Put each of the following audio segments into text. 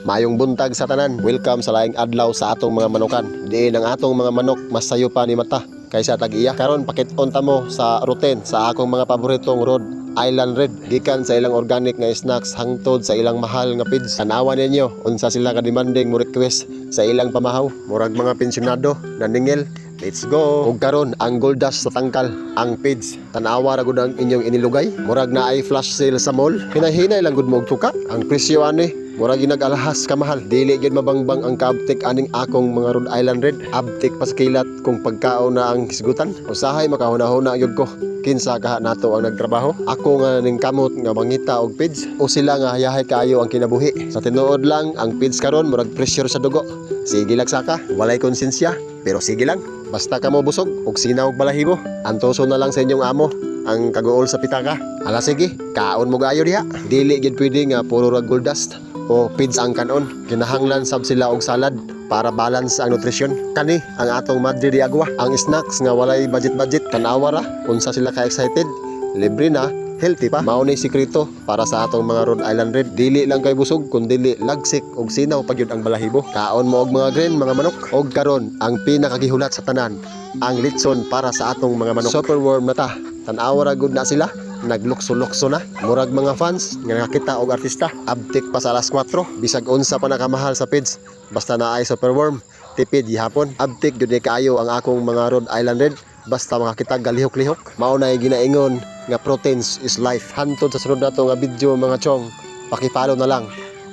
Maayong buntag sa tanan. Welcome sa laing adlaw sa atong mga manukan. Diin ang atong mga manok mas sayo pa ni mata kaysa tag-iya. Karon pakit-on ta mo sa routine sa akong mga paboritong Rhode Island Red. Gikan sa ilang organic nga snacks hangtod sa ilang mahal nga feeds. Tanawa ninyo unsa sila ka demanding mo request sa ilang pamahaw. Murag mga pensyonado naningil. Let's go! Ug karon ang gold dust sa tangkal, ang feeds. Tanawa ra gud ang inyong inilugay. Murag naay flash sale sa mall. Hinay-hinay lang gud mo og tuka. Ang presyo ani murag nag-alahas kamahal. Dili gyud mabangbang ang kaabtik aning akong mga Rhode Island Red. Abtik pa sa kilat kung pagkaon na ang hisgutan. Usahay makahuna-huna gyud ko. Kinsa kaha nato ang nagtrabaho? Ako nga ning kamot nga mangita og feeds o sila nga hayahay kaayo ang kinabuhi? Sa tinuod lang, ang feeds karon murag pressure sa dugo. Sige lang saka, walay konsensya, pero sige lang. Basta ka mo busog ug sinaw og balahibo. Antoso na lang sa inyong amo ang kaguol sa pitaka. Ala sige, kaon mo gaayo diha. Dili gyud pwede nga puro ra gold dust o feeds ang kanon. Kinahanglan sab sila og salad para balance ang nutrisyon. Kani ang atong Madre de Agua, ang snacks nga walay budget-budget. Tanawa ra unsa sila ka excited. Libre na, healthy pa. Mao ni sikreto para sa atong mga Rhode Island Red. Dili lang kay busog kun dili lagsik og sinaw pa gyud ang balahibo. Kaon mo og mga green, mga manok. Og karon ang pinakagihulat sa tanan, ang litson para sa atong mga manok. Super warm na ta. Tan-awa ra gud na sila, naglukso-lukso na. Murag mga fans nga nakakita og artista. Abtik pa sa alas 4. Bisag unsa pa nakamahal sa feeds. Basta naay super warm, tipid gihapon. Abtik gyud ni kaayo ang akong mga Rhode Island Red. Basta makakita galihok-lihok. Mao na ginaingon nga proteins is life. Hantod sa sunod nato nga video, mga chong. Paki-follow na lang.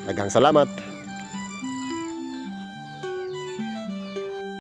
Daghang salamat.